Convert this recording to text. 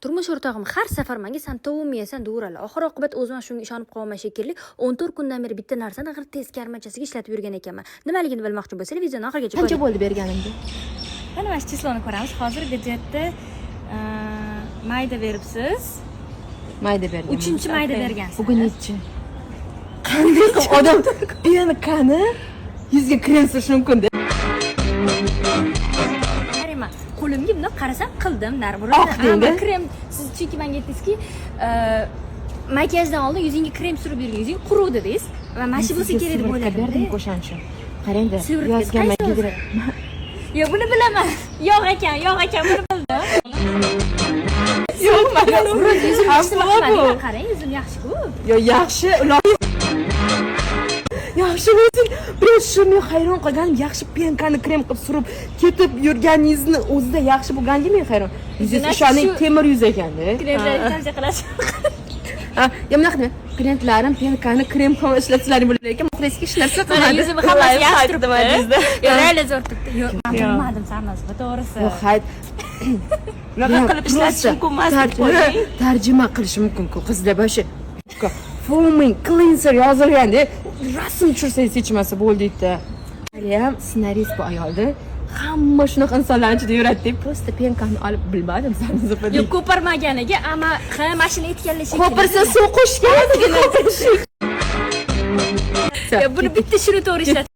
Turmush o'rtog'im har safar menga "San tovuqmi yeysan?" deyaveradi. Oxir oqibat o'zim ham shunga ishonib qolman shekilli. 14 kundan beri bitta narsani g'irt teskarmachasiga ishlatib yurgan ekanman. Nimaligini bilmoqchi bo'lsangiz, videoni oxirigacha Qancha ko'ring. bo'ldi berganimga? Mana shu число ni ko'ramiz. Hozir byudjetda mayda beribsiz. Mayda bergan. 3-mayda bergansiz. Bugun nechi? Qanday qilib odam пенка ni yuzga krem surishi mumkin-da? Qarayman, qo'limga bundoq qarasam, qildim narib. Oq dengda. Krem siz, chunki menga aytdingizki, makiyajdan oldin yuzingga krem surib yurgin, yuzing quruvdi dedingiz va mana shu bo'lsa kerak deb o'yladim. Berdim o'shaning uchun. Qarang-da, Сыворотка yozgan qaysi o'zi? Yo'q, buni bilaman. Yo'q ekan, yo'q ekan, buni bildim. Yo'q, mana Yuzim yaxshi bu. qilmadi, qarang, yuzim yaxshi-ku. Yo, yaxshi, ilohiy. Yaxshi bo'lsin. Biroz shu men hayron qolganim, yaxshi пенка ni krem qilib surib ketib yurganingizni o'zida yaxshi bo'lganiga men hayron. Yuzingiz, Значит, ishoning, temir yuz ekanda. Kremlarni tavsiya qilasiz. Ha, ya bunaqa nima? Klientlarim пенка ni krem qilib ishlatsalar bo'lar ekan, muxlisga hech narsa Mana qilmadi. yuzim hammasi yaxshi turibdi. Turibdi. Yo'q, реально zo'r turibdi. Yo'q, men bilmadim Sarnoz, to'g'risi. Yo'q, hayt. Bunaqa qilib ishlatish mumkin emas deb qo'ying. Tarjima qilishi mumkin-ku qizlar. Вообще foaming cleanser yozilganda rasm tushirsangiz yechmasa bo'ldi deydi. Haliyam ssenarist bu ayolda hamma shunaqa insonlarni ichida yuradi, просто пенка ni olib, bilmadim, Sarnoz opa. Yo'q, ko'pirmaganiga, ama ha, mashina aytganlar shekilli. Ko'pirsa suv qo'shgan. Yo'q, buni bitta shuni to'g'ri ishlatib.